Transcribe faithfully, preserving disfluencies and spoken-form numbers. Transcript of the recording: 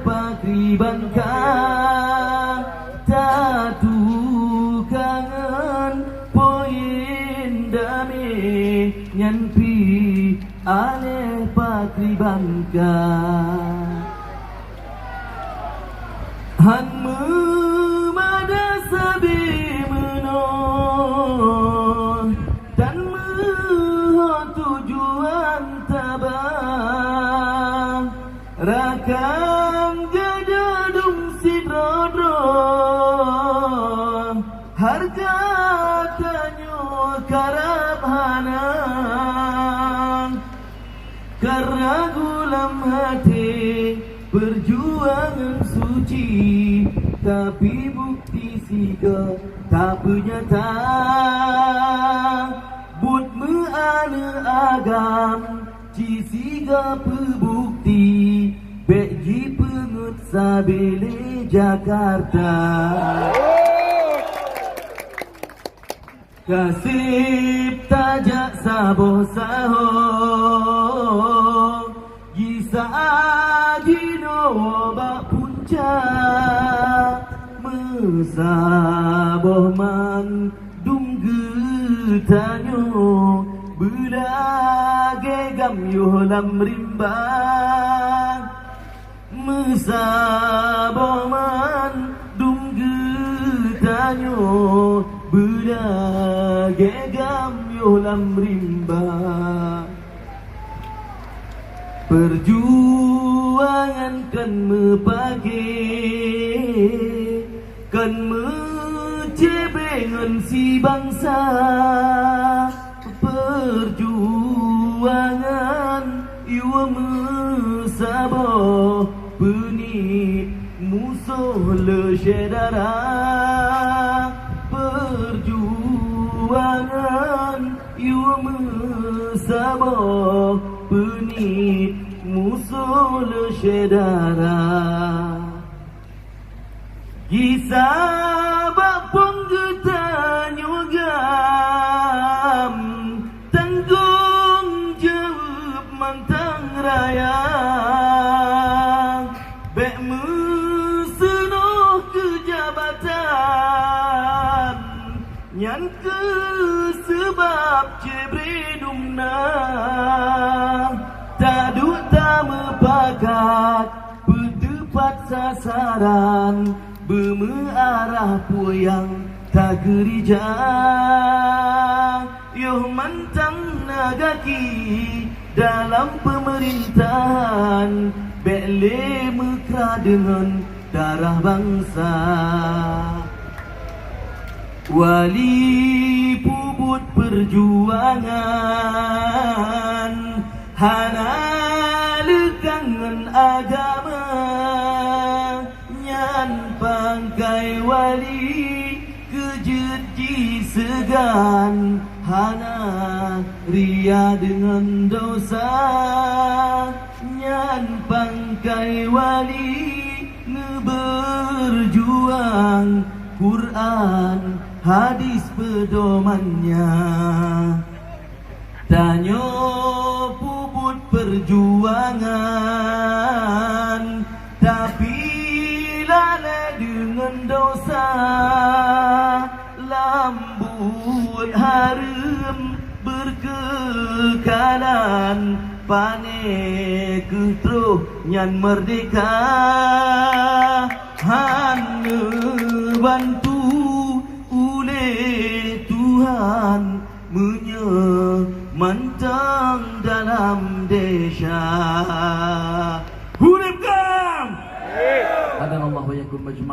pakriban ka tatukangan poin damé nyan pih aléh pakriban ka. Han meumada sabe meunoe, tan meuho tujuan tabang. Rakan gadadum sidroe-droe, hareuga tanyoe karab hana. Ka ragu lam até peujuangan suci, tapi bukti sigoe tapeunyata. Buet meuaneuk agam ci sigoe peubukti, bék jipeungeut sabe lé Jakarta. Ka seb tajak saboh sahoe, gisa jinoe bak puncak. Meusaboh mandum geutanyoe, beulagée gam yoh lam rimba. Meusaboh mandum geutanyoe, beulagée gam yoh lam rimba. Peujuangan kon meupaké, kon meucebée ngon sibansa. Peujuangan yue meusaboh, peuniet musoh lé syedara. Peujuangan yue meusaboh, peuniet musoh lé syedara. Gisa bak phon geutanyoe gam, tanggong jaweueb mantong raya. Bék meuseunoh keu jabatan, nyan kheueh seubab cebri dumna. Taduek tameupakat, peuteupat sasaran, beumeuarah peue nyang takeurija. Yoh mantong na gaki dalam peumeurintahan, bék lé meukra deungon darah bansa. Wali peubuet peujuangan hana leukang ngon agama, nyan pangkai wali. Keu jeuet jiseugan hana ria deungon dosa, nyan pangkai wali. Neubeurjuang, Quran hadis peudomannya. Tanyoe peubuet peujuangan, tapi lalée deungon dosa. Lam buet hareuem beurkeukalan, pané kheueh troh nyan meurdehka. Han neubantu ulée Tuhan, meunyoe mantong dalam desya. Hureb gam! Hadanallahu wa iyyakum ajma'in.